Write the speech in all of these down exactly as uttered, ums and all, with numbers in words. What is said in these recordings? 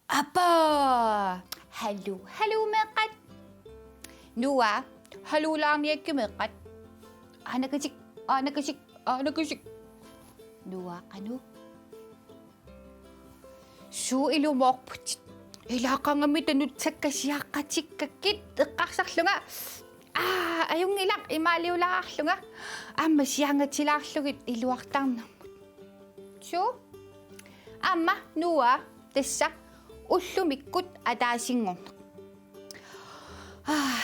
Apaa! Haluu, haluu meeqqat. Noah, haluulaarniakkit meeqqat. Anakasik, anakasik, anakasik. Noah, qanoq? Suu ilumoorputit. Ilaa qangamita nutsakka siaqqatikkakkit eqqarsarlunga. Aa, ajunngilaq imaaliulaarlunga. Aamma siaangatilaarlugit iluartarnermut. Suu. Aamma Noah tassa ullumikkut ataasinngorneq. Aa,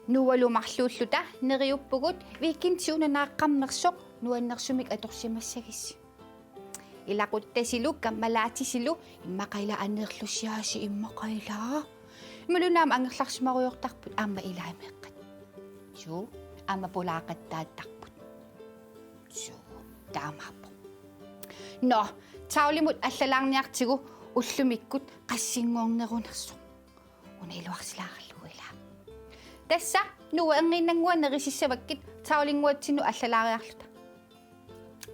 Noahlu marluulluta neriuppugut weekendip una naaqqammersoq nuannersumik atorsimassagissi. Ilaquttasilu kammalaatisilu immaqa ila aneerlusiaasi immaqa ila. Imaluunniit aamma angerlarsimarujoortarput aamma ilai meeqqat. Suu, aamma pulaaqattaattarput. Suu, taamaappoq. Nå, tavlimut allalaarniartigu ullumikkut qassinngornerunersoq. Una iluarsilaarlugu ila. Tassa, Noah erngiinnannguaq nerisissavakkit tavlinnguatsinnut allalaariarluta.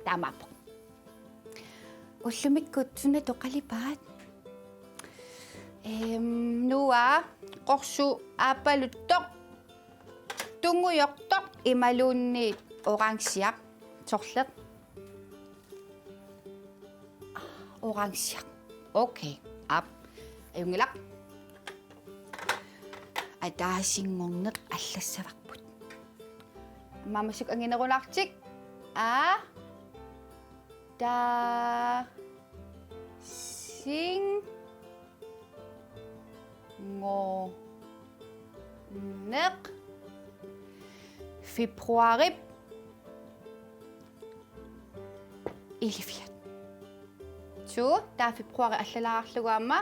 Taamaappoq. Ullumikkut suna toqalipaat? Ehm, Noah, qorsuup aappaluttoq, tungujortoq imaluunniit orangiaq, sorleq? Orangiaq. Okay. Aap. Ajunngilaq. Ataasinngorneq allassavarput. Aamma massakkut anginerulaartik. A. Ta. Sing. Ngo. Neq. Februarip. Ilifiat. Suu, taava februar allalaarlugu aamma.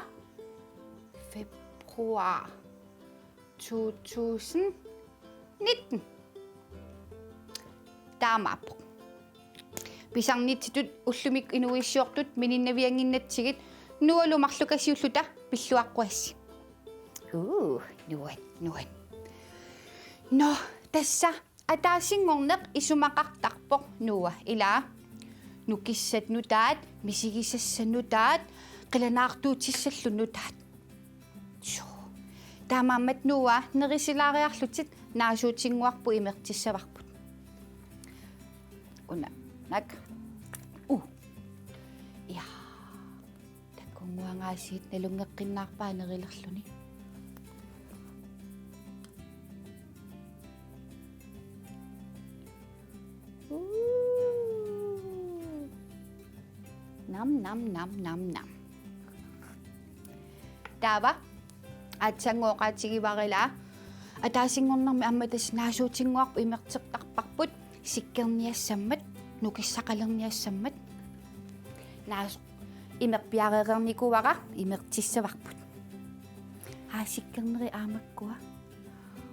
Februar to tusind nitten. Taamaappoq. Pisarnitsitut ullumi inuuissiortut mininnaviannginnatsigit Noahlu marlukasiulluta pilluaqquassi. Uu, nuann, nuann. Nå, tassa ataasinngorneq isumaqartarpoq Noah, ilaa. Nukissat nutaat, misigisassat nutaat, qilanaartuutissallu nutaat. Suu. Taamaammat Noah nerisilaariarlutit naasuutinnguarput imertissavarput. Una. Nak. U. Ja. Takunnguangaasiit nalunngeqqinnaarpaa nerilerluni. Uu. Nam, nam, nam, nam, nam. Taava, aatsaannguaq oqaatigivara ilaa, ataasinngornermi aamma tassa naasuutinnguarput imertertarparput, sikkerniassammat, nukissaqalerniassammat. Naas-, imerpiarereernikuuara, imertissavarput. Aa, sikkerneri aamakkua.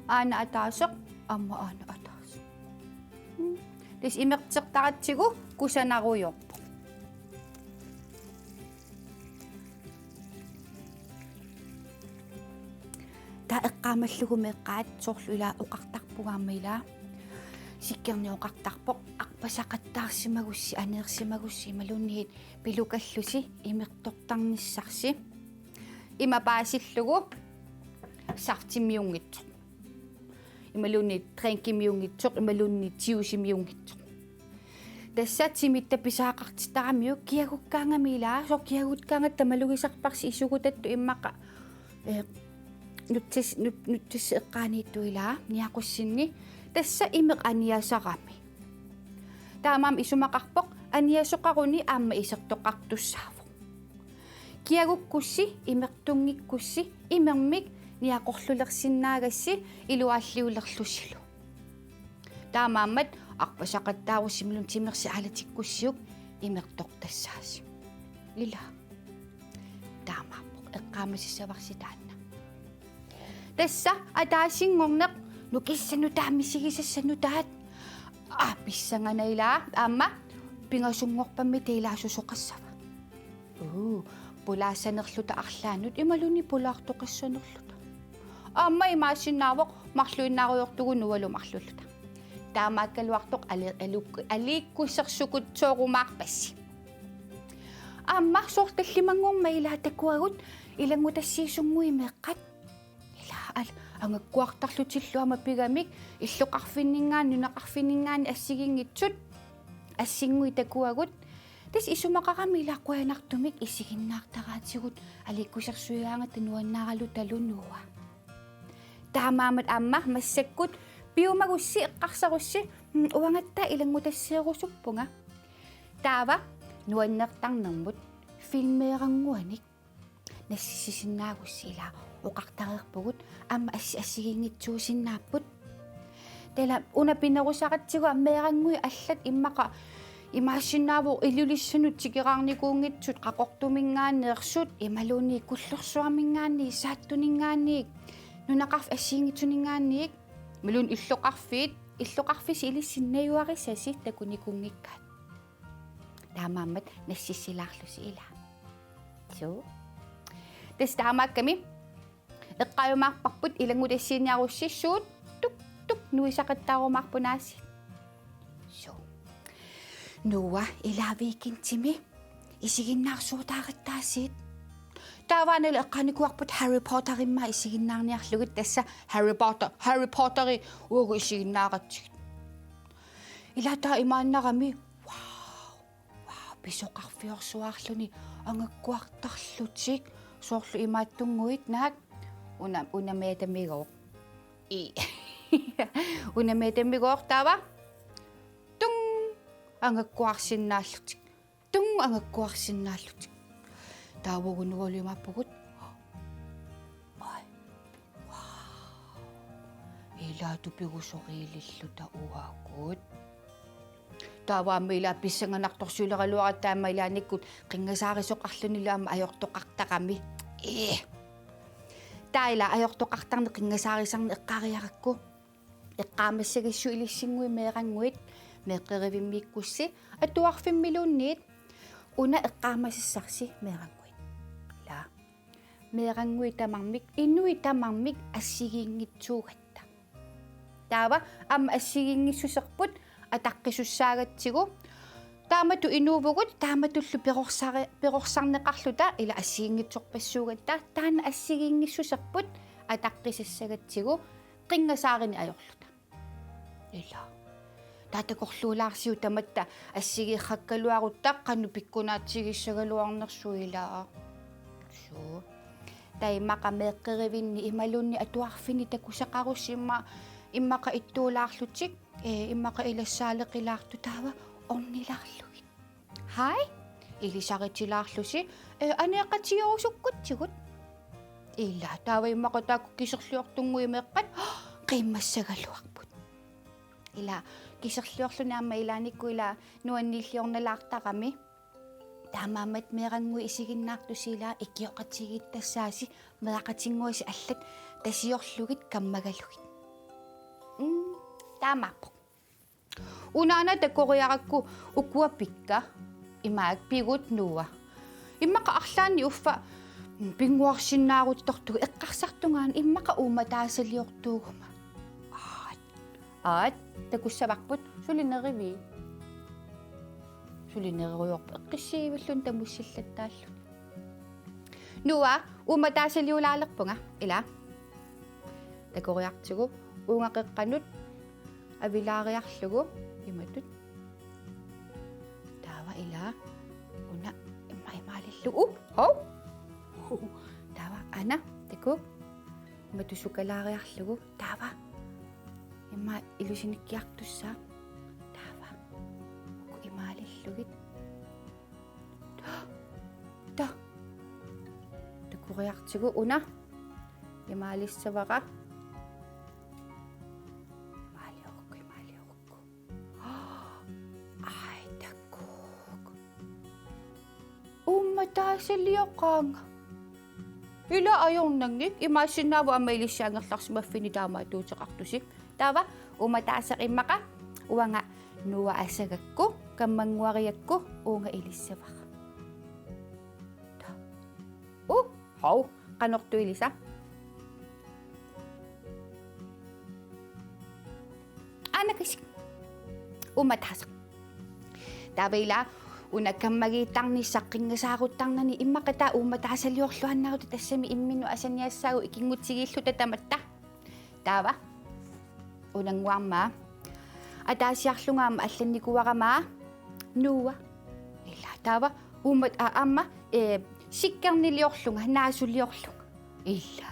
Aana ataaseq, aamma aana ataaseq. Mm. Tassa imertertaratsigu kusanarujoorpoq. Taava eqqaamallugu meeqqat soorlu ilaa oqartarpugut aamma ilaa. Sikkerneq oqartarpoq arpasaqattaarsimagussi, aneersimagussi imaluunniit pilukallusi imertortarnissarsi. Ima paasillugu saftimiunngitsoq. Imaluunniit drinkimiunngitsoq, imaluunniit juicemiunngitsoq. Tassa timitta pisaqartitaramiuk kiagukkaangami ilaa, soorlu kiagukkaangata malugisarparsi isugutattut immaqa, eh, nutsas-, nut-, nutsassi eqqaaniittut ilaa, niaqussinni. Tassa imeq aniasarami. Taamaammat isumaqarpoq aniasoqaruni aamma isertoqartussaavoq. Kiagukkussi, imertunngikkussi, imermik niaqorlulersinnaagassi iluaalliulerlusilu. Taamaammat arpasaqattaarussi imaluunniit timersi aalatikkussiuk imertortassaasi. Ilaa. Taamaappoq eqqaamasassavarsi taanna. Tassa ataasinngorneq Nukissanut taama misigisassanut taat. Aa, pissanganaq ilaa, aamma pingasunngorpammi taava ilaa susoqassava. Uu, pulaassanerluta arlaannut imaluunniit pulaartoqassanerluta. Aamma imaassinnaavoq marluinnaarujoortugut Noahlu marluulluta. Taamaakkaluartoq ali-, aliikku-, aliikkusersukutsoorumaarpassi. Aamma soorlu tallimanngormat ilaa takuagut ilanngutassiisunnguit meeqqat. Ilaa al-, angakkuartarlutillu aamma pigamik illoqarfinninngaanniit nunaqarfinninngaanniit assigiinngitsut assinnguit takuagut. Tassa isumaqarami ilaa qujanartumik isiginnaartaraatigut aliikkusersuigaangatta nuannaaralutalu Noah. Taamaammat aamma massakkut piumagussi eqqarsarussi, mm, uangattaaq ilanngutassiorusuppunga. Taava nuannertarnermut filmeerannguanik nassissisinnaagussi ilaa oqartareerpugut aamma assi-, assigiinngitsuusinnaapput. Taava una pinerusaratsigu aamma meerannguit allat immaqa imaassinnaavoq Ilulissanut tikeraarnikuunngitsut Qaqortuminngaanneersut imaluunniit Kullorsuarminngaanniit Saattuninngaanniit nunaqarf-, assigiinngitsuninngaanniit imaluunniit illoqarfiit, illoqarfissi ilissi najugarisasi takunikuunngikkaat. Taamaammat nassissilaarlusi ilaa. Suu. Tassa taamaakkami eqqaajumaarparput ilanngutassiiniarussi suut tuk tuk nuisaqattaarumaarput aasiit. Suu. Noah ilaa weekendimi isiginnaarsuutaarattaasiit. Taavaana ilaa eqqaanikuuarput Harry Potterimmaa isiginnaarniarlugit tassa Harry Potter, Harry Potteri uagut isiginnaaratsigit. Ilaa taava imaannarami, wow, wow, pisoqarfiorsuarluni angakkuartarlutik soorlu imaattunnguit naak una, una metamigooq. Ii. Una metamigooq taava. Tung angakkuarsinnaallutik. Tung angakkuarsinnaallutik. Taava uagut Noahlu imaappugut. Ai. Wow. Ilaa tupigusoriililluta uagut. Taava aamma ilaa pissanganartorsiuleraluaratta aamma ilaannikkut qinngasaarisoqarlunilu aamma ajortoqartarami. Ee. Taava ilaa ajortoqartarneq qinngasaarisarneq eqqariarakku. Eqqaamassagissi ilissinnguit meerannguit meeqqerivimmiikkussi atuarfimmiluunniit una eqqaamasassarsi meerannguit. Ilaa. Meerannguit tamarmik, inuit tamarmik assigiinngitsuugatta. Taava aamma assigiinngissuserput ataqqisussaagatsigu. Taamatut inuuvugut, taamatullu perorsari-, perorsarneqarluta ilaa assigiinngitsorpassuugatta, taanna assigiinngissuserput ataqqisassagatsigu qinngasaarini ajorluta. Ilaa. Taava takorluulaarsiuk tamatta assigiiqqakkaluarutta qanoq pikkunaatsigissagaluarnersut ilaa. Suu. Taava immaqa meeqqerivinni imaluunniit atuarfinni takusaqarussi imma-, immaqa ittuulaarlutik, ee, immaqa ilassaaleqilaartut taava ornilaarlugit. Hai, ilisaritilaarlusi, ee, aneeqatigerusukkutsigut. Ilaa, taava immaqa taakku kiserliortunnguit meeqqat qiimmassagaluarput. Ilaa, kiserliorluni aamma ilaannikkut ilaa nuanniilliornalaartarami. Taamaammat meerannguit isiginnaartusi ilaa ikioqatigiittassaasi meeraqatinnguasi allat tasiorlugit kammagalugit. Mm, taamaappoq. Unaana takoriarakku ukua pikka imaak pigut Noah. Immaqa arlaanni uffa pinnguarsinnaaruttortugut eqqarsartungaana immaqa uummataasaliortuuguma. Aat. Aat, takussavarput suli nerivii. Suli neriujuarput eqqissiivilluni tamussillattaalluni. Noah, uummataasaliulaalerpunga, ilaa. Takoriartigu, uunga qeqqanut avilaariarlugu, imatut. Taava ilaa, una, imma imaalillugu, uh, hov. Taava, ana, takuuk, imatut sukalaariarlugu, taava. Imma ilusinikkiartussaaq, taava. Uku imaalillugit. Ta. Takoriartigu una. Imaalissavara. Imaaliorukku, imaaliorukku. Ai, takuuk. Uummataasaliaqaanga. Ilaa ajornanngik, imaassinnaavoq aamma ilissi angerlarsimaffinni taamaattuuteqartusi. Taava uummataasaq immaqa uanga Noah asagakku, kammannguarigakku uunga ilissavara. Taa. Uh, hov, qanortoq ilisat? Anakasik. Uummataasaq. Taava ila una kammagiittarnissaq qinngasaaruttarnani immaqa taava uummataasaliorluaannarutta, tassami imminnut asaniassaagut ikinngutigiilluta tamatta. Taava unannguarmat. Ataasiarlunga aamma allannikuuara aamma Noah. Ila taava uummat-, a-, aamma, eh, sikkerniliorlunga, naasuliorlunga. Ila.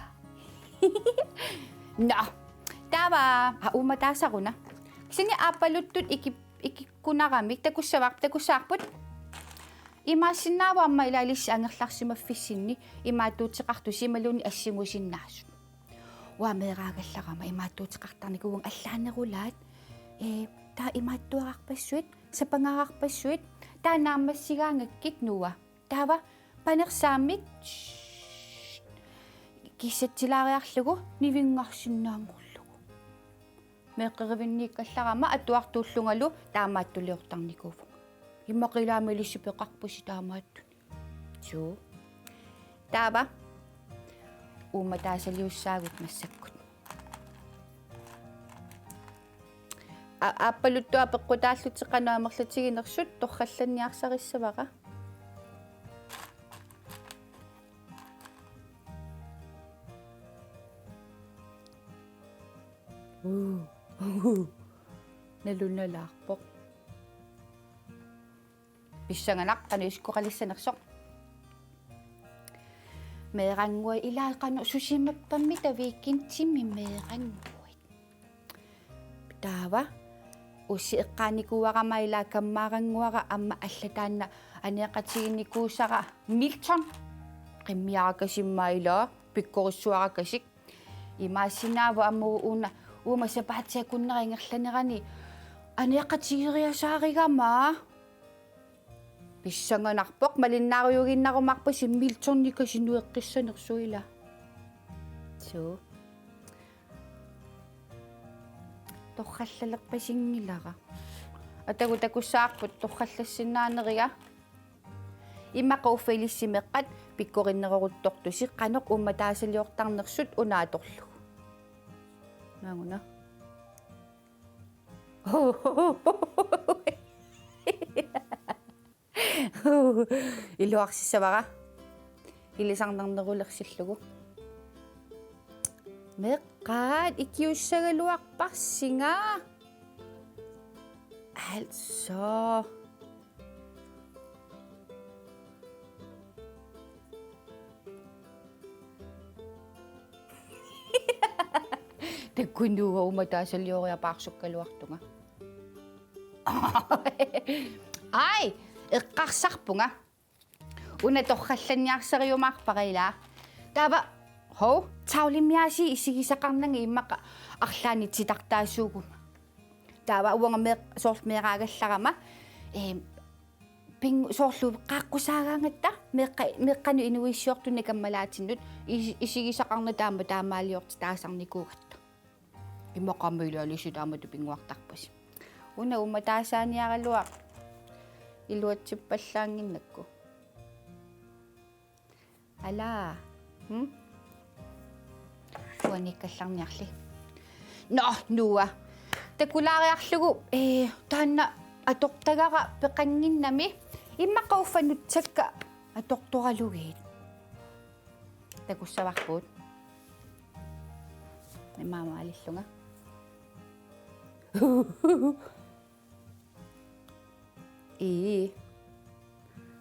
Nå. Taava, a, uummataasaq una. Kisianni aappaluttut iki-, ikikkunaramik takussavar-, takussavarput. Imaassinnaavoq aamma ila ilissi angerlarsimaffissinni imaattuuteqartusi imaluunniit assingusinnaasut. Uanga meeraagallarama imaattuuteqartarnikuuvunga allaanerulaat. Ee, taava imaattuararpassuit, sapangaararpassuit, taava naammassigaangakkit Noah. Taava panersaammik, shh, kissatsilaariarlugu nivinngarsinnaanngorlugu. Meeqqerivinniikkallarama atuartuullungalu taamaattuliortarnikuuvunga. Immaqa ilaama ilissi peqarpusi taamaattuni. Suu. Taava uummataasaliussaagut massakkut. A-, aappaluttuaq peqqutaallutik qanoq amerlatiginersut torrallanniarsarissavara. Uu. Nalunalaarpoq. Pissanganaq qanoq isikkoqalissanersoq. Meerannguit ilaa qanoq susimappammita weekendimi meerannguit. Taava ussi eqqaanikuuarama ilaa kammaarannguara aamma allat taanna aneeqatiginikuusara Milton. Qimmiarakasik aamma ilaa pikkorissuarakasik. Imaassinnaavoq aamma una uuma sapaatip akunnera ingerlanerani aneeqatigeriasaarigama. Pissanganarpoq, malinnaarujuiginnarumaarpasi Miltonikasinueqqissanersoq ilaa. Suu. Torrallalerpasinngilara. Atagu takussavarput torrallassinnaaneriga. Immaqa uffa ilissi meeqqat pikkorinneroruttortusi qanoq uummataasaliortarnersut una atorlugu. Naaguna. Iluarsissavara. Ilisarnarnerulersillugu. Meeqqat ikiussagaluarparsinga. Altså. Takunuuga uummataasalioriapaarsukkaluartunga. Ai, eqqarsarpunga. Una torrallanniarsariumaarpara ilaa. Taava, hov, tavlimik aasiit isigisaqarnanga immaqa arlaannik titartaasuuguma. Taava uanga meeq-, soorlu meeraagallarama, ee, ping-, soorlu qaaqqusaagaangatta meeqqa-, meeqqanut inuiissiortunut kammalaatinnut is-, isigisaqarnata aamma taamaaliortitaasarnikuugatta. Immaqa aamma ilaa ilissi taamatut pinnguartarpasi. Una uummataasaniaraluaq iluatsippallaannginnakku. Alaa. Hm? Uaniikkallarniarli. Nå, Noah. Takulaariarlugu, ee, taanna atortagara peqannginnami. Immaqa uffa nutsakka atortoralugiit. Takussavarput. Imaamaalillunga. Ii.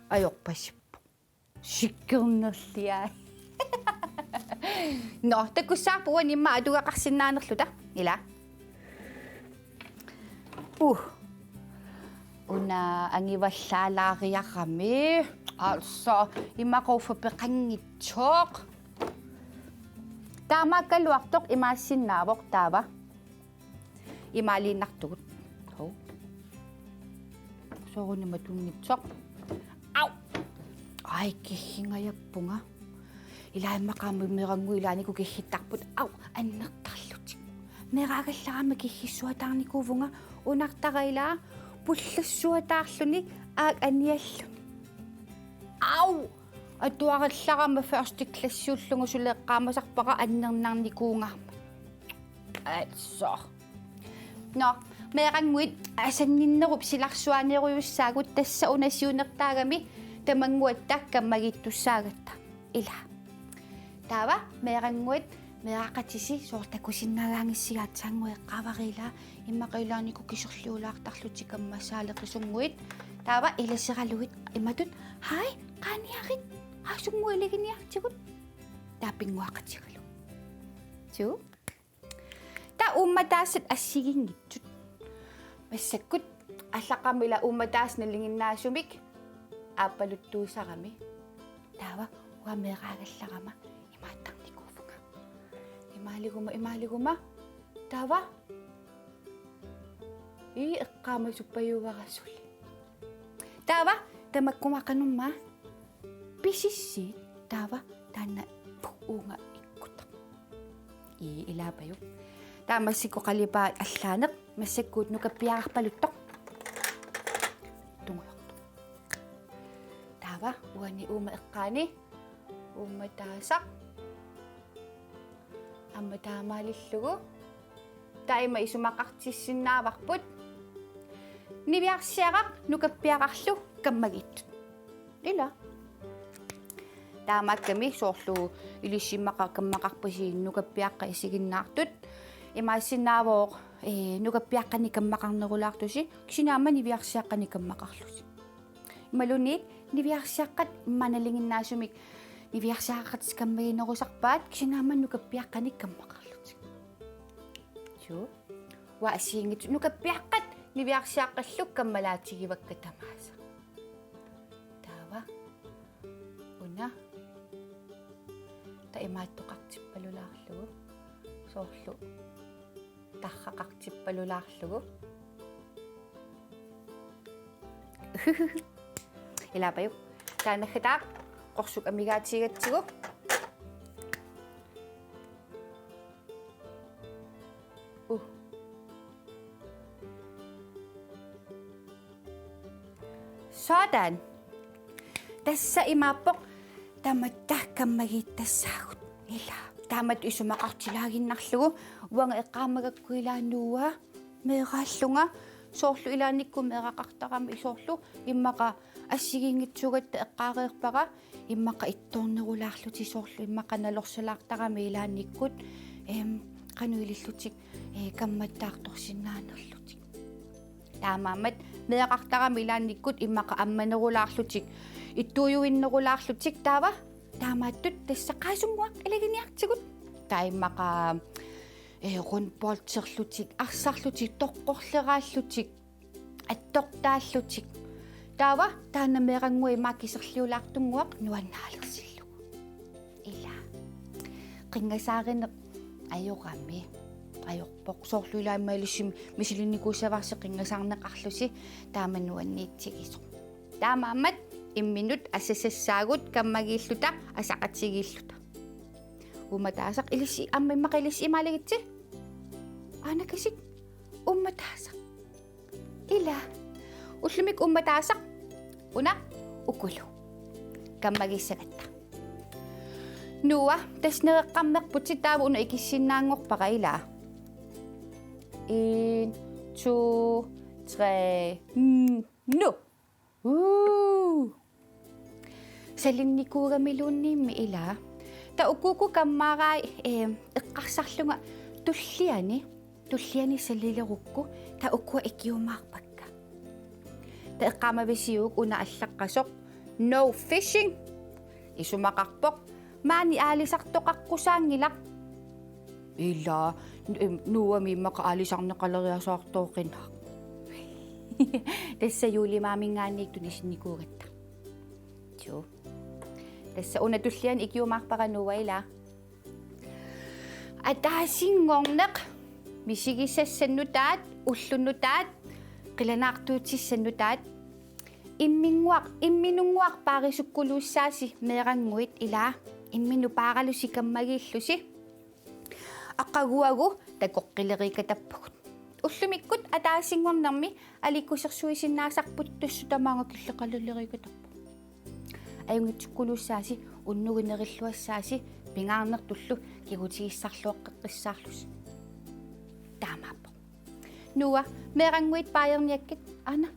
Ajorpasippoq. Sikkernerliai. Nå, takussavarput uani immaqa atugaqarsinnaanerluta. Ilaa. Uh. Una angivallaalaariarami. Altså, immaqa uffa peqanngitsoq. Taamaakkaluartoq imaassinnaavoq taava. Imaaliinnartugut. Hov. Soorunami matunngitsoq. Au! Ai, kiggingajappunga. Ilaa immaqa aamma meerannguit ilaannikkut kiggittarput. Au, annertarlutik. Meeraagallarama kiggissuataarnikuuvunga, unartara ilaa pullassuataarluni aak anialluni. Au! Atuarallarama første klassiullugu suli eqqaamasarpara annernarnikuugaarmat. Altså. Nå, meerannguit asanninnerup silarsuaanerujussaagut, tassa una siunertaagami tamannguatta kammagiittussaagatta. Ilaa. Taava meerannguit meeraqatisi soorlu takusinnaagaangassigit aatsaannguaq eqqaavara ilaa, immaqa ilaannikkut kiserliulaartarlutik kammassaaleqisunnguit. Taava ilaseralugit imatut: Hej, qaaniarit. Aa, sunnguit ilaginiartigut. Taava pinnguaqatigalugu. Suu. Taava uummataasat assigiinngitsut. Massakkut allaqqammat ilaa uummataasat nalinginnaasumik aappaluttuusarami. Taava uanga meeraagallarama imaattarnikuuvunga. Imaaliguma, imaaliguma. Taava. Ii, eqqaamasuppajuara suli. Taava tamakku qanumma pisissiit, taava taanna uunga ikkutaq. Ii, ilaapajuk. Taava massakkut qalipaat allaaneq, massakkut nukappiararpaluttoq. Tungujortoq. Taava uani uuma eqqaani uummataasaq. Aamma taamaalillugu. Taava ima isumaqartissinnaavarput niviarsiaraq nukappiararlu kammagiittut. Ilaa. Taamaakkami soorlu ilissi immaqa kammaqarpasi nukappiaqqat isiginnaartut. Imaassinnaavoq, ee, nukappiaqqanik kammaqarnerulaartusi, kisianni aamma niviarsiaqqanik kammaqarlusi. Imaluunniit niviarsiaqqat immaqa nalinginnaasumik niviarsiaqqat kammaginerusarpaat, kisianni aamma nukappiaqqanik kammaqarlutik. Suu. Uanga assigiinngitsut nukappiaqqat niviarsiaqqallu kammalaatigivakkit tamaasa. Taava. Una. Taava imaattoqartippalulaarlugu. Soorlu. Tarraqartippalulaarlugu. Ilaapajuk. Taava naggataaq qorsuk amigaatigigatsigu. Uh. Sådan. Tassa imaappoq tamatta kammagiittassaagut. Ilaa. Taamatut isumaqartilaaginnarlugu uanga eqqaamagakku ilaa Noah meeraallunga soorlu ilaannikkut meeraqartarami soorlu immaqa assigiinngitsuugatta eqqaareerpara immaqa ittoornerulaarlutik soorlu immaqa nalorsalaartarami ilaannikkut, em, qanoq ilillutik, ee, kammattaartorsinnaanerlutik. Taamaammat meeraqartarami ilaannikkut immaqa ammanerulaarlutik, ittuujuinnerulaarlutik taava taamaattut tassa qaasunnguaq ilaginiartigut. Taava immaqa, ee, rundbolderlutik, arsarlutik, toqqorleraallutik, attortaallutik. Taava taanna meerannguaq ima kiserliulaartunnguaq nuannaalersillugu. Ilaa. Qinngasaarineq ajorami. Ajorpoq. Soorlu ilaa immaqa ilissi misilinnikuussavarsi qinngasaarneqarlusi taama nuanniitsigisoq. Taamaammat imminut asasassaagut kammagiilluta asaqatigiilluta. Uummataasaq ilissi aamma immaqa ilissi imaalagitsi. Aanakasik uummataasaq. Ilaa. Ullumikkut uummataasaq. Una ukulu. Kammagiissagatta. Noah, tassa nereqqammerputit taava una ikissinnaanngorpara ilaa. En, to, tre, n-, nu. Uu. Salinnikuugamilluunniimmi ilaa. Taava ukuuku kammaaraai, ee, eqqarsarlunga tulliani, tulliani salilerukku, taava ukua ikiumaarpakka. Taava eqqaamavisiuk una allaqqasoq, no fishing. Isumaqarpoq, maani aalisartoqaqqusaanngilaq. Ilaa, n-, Noahmi immaqa aalisarneqaleriasaartoqinaq. Tassa juulimaaminngaanniit tunisinnikuugatta. Suu. Tassa una tulliani ikiumaarpara Noah ilaa. Ataasinngorneq misigisassat nutaat, ullut nutaat, qilanaartuutissat nutaat. Imminnguaq, imminnguaq paarisukkuluussaasi meerannguit ilaa. Imminut paaralusi kammagiillusi. Aqaguagu takoqqileriikatappugut. Ullumikkut ataasinngornermi aliikkusersuisinnaasarput, tassa tamaanga killeqaleriikatappugut. Ajunngitsukkuluussaasi, unnugu nerilluassaasi, pingaarnertullu kigutigissarluaqqeqqissaarlusi. Taamaappoq. Noah, meerannguit Bayerniakkit, aana.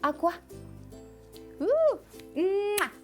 Aqua. Uu, mwah.